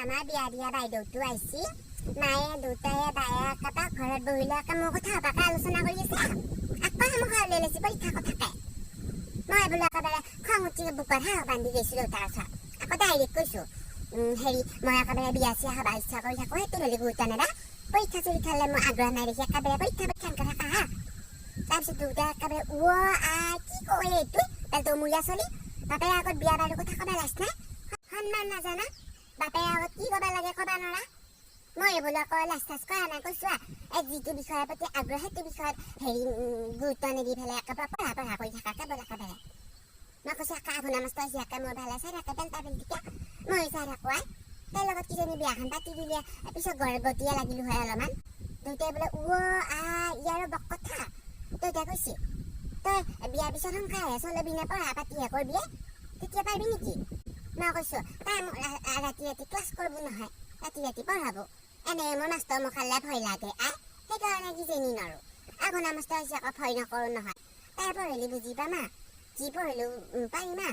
আমাৰ বিয়া দিয়া বাইদেউটো আহিছি। মায়ে, দেউতায়ে, বায়ে একেবাৰে ঘৰত বহিলে একে মোৰ কথা সবাকে আলোচনা কৰি আছে। আকৌ মুখা উলিয়াই লৈছে পৰীক্ষা কথাকে। মই বোলো একেবাৰে খং উঠি বুকত সাহ বান্ধি গৈছো দেউতাৰ ওচৰত। আকৌ ডাইৰেক্ট কৈছো, হেৰি, মই একেবাৰে বিয়া চিয়া হবা ইচ্ছা কৰি থাকো, সেইটো হ'লে গুৰুত্ব নেদা। পৰীক্ষা চৰীক্ষালে মই আগ্ৰহ নাই দেখি একেবাৰে পৰীক্ষা পৰীক্ষা এনেকে থাকা হা। তাৰপিছত দেউতাই একেবাৰে, অ' আই, কি কয় এইটো পেলটো মূৰীয়া চলি, বাপেৰে আগত বিয়া বাৰু কথা কবা লাজ নাই, সন্মান নাজানা, বাপেৰে আগত কি কবা লাগে কবা নৰা। মই বোলো আকৌ লাজ চাজ কৰা নাই, কৈছো এই যিটো বিষয়ৰ প্ৰতি আগ্ৰহ সেইটো বিষয়ত হেৰি গুৰুত্ব নিদি পেলাই একেবাৰে পঢ়া পঢ়া কৰি থাকা কেৱল একেবাৰে। মই কৈছো, একে আঘোণা মাষ্টৰ আহিছে, মোৰ ভালে চাই থাকে পেলটা পেলটিকে, ময়ো চাই থাকো। আই, তাইৰ লগত কিজানি বিয়াখন পাতি দিলে পিছত গৰ্ভৱতীয়ে লাগিলো হয় অলপমান। দেউতাই বোলে, অ' আই, ইয়াৰো বক কথা। দেউতাই কৈছে, তই বিয়াৰ পিছত সংসাৰহে চলাবি নে পঢ়া পাতিহে কৰিবি, তেতিয়া পাৰিবি নেকি? মই কৈছো, তাই মোক ৰাতি ৰাতি ক্লাছ কৰিব নহয়, ৰাতি ৰাতি পঢ়াব। এনে মোৰ মাষ্টৰ মুখালে ভয় লাগে আই, সেইকাৰণে কিজানি নৰো। আঘোণা মাষ্টৰ হৈছে, আকৌ ভয় নকৰো নহয়। তাই পঢ়িলে বুজি পামা, যি পঢ়িলেও পাৰিমা।